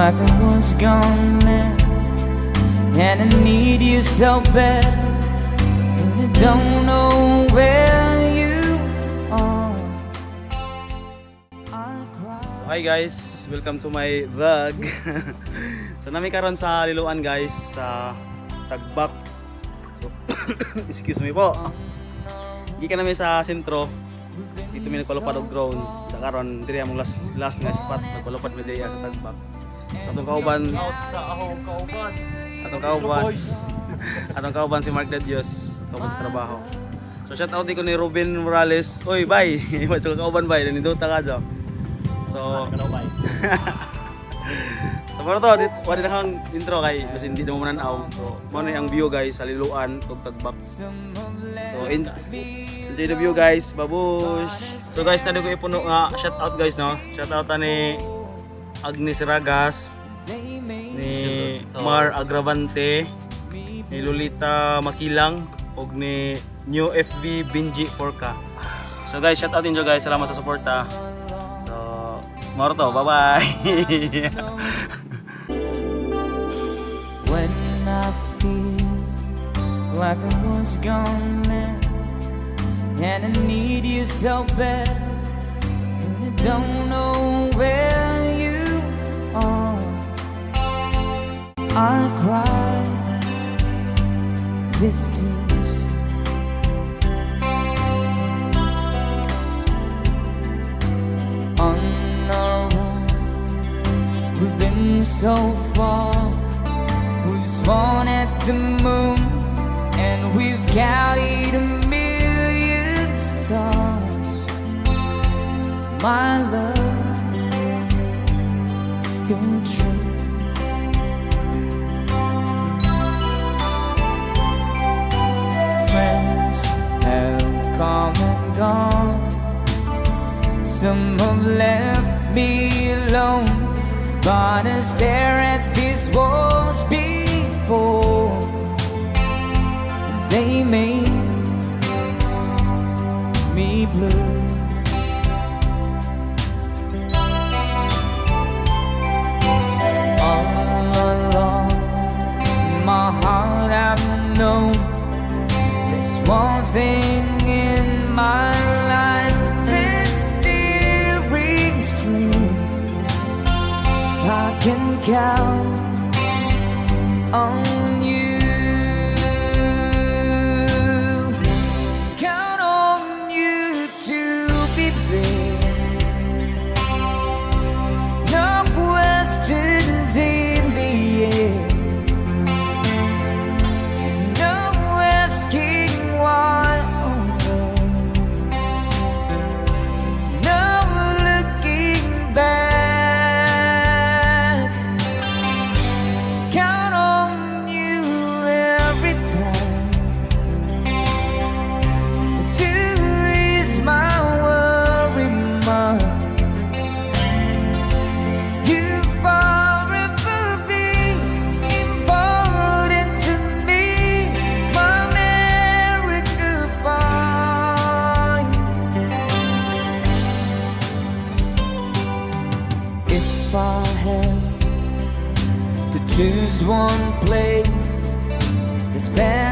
Like I was gone mad, and I need you so bad, but I don't know where you are. I cry. Hi guys, welcome to my vlog. So naa mi karon sa Liloan, guys, sa Tagbak. So, excuse me po. Gikan namin sa sentro. Dito mi nagpalupad og drone. Sa karon diri among last last nga spot, nagpalupad mi diri sa Tagbak. So atong kauban Out sa akong kauban. Atong kauban si Mark Dadios, kauban sa trabaho. So shout out ko ni Ruben Morales. Oy, bye. Iba kauban, bye. Nindota ka dyan. So, Ano ba? So mao to, dit, wala na kang intro kay kasi hindi na mo mananaw. So, mao na ang view, guys, sa Liloan ug Tagbak. So, enjoy the view, guys. Babush. So guys, naa ko ipuno nga shout out, guys, no. Shout out ta ni Agnes Ragas, ni Mar Agravante, ni Lolita Makilang ug ni New FB Benji Porca. So guys, shout out ninyo, guys. Salamat sa suporta. So, mao to. Bye-bye. When I feel like I was gone mad, and I need you so bad, but I don't know where you are. I cry these tears on our own. We've been so far. We've sworn at the moon, and we've counted a million stars. My love, still true. Friends have come and gone. Some have left me alone, but I stare at these walls before. They made me blue. All along, in my heart I've known there's one thing in my life that still rings true. I can count on you. Count on you to be there. No questions in the air. No asking why or where. No looking back. Count on you every time to ease my worried mind. You forever be important to me, my miracle find. If I had to choose one place to spend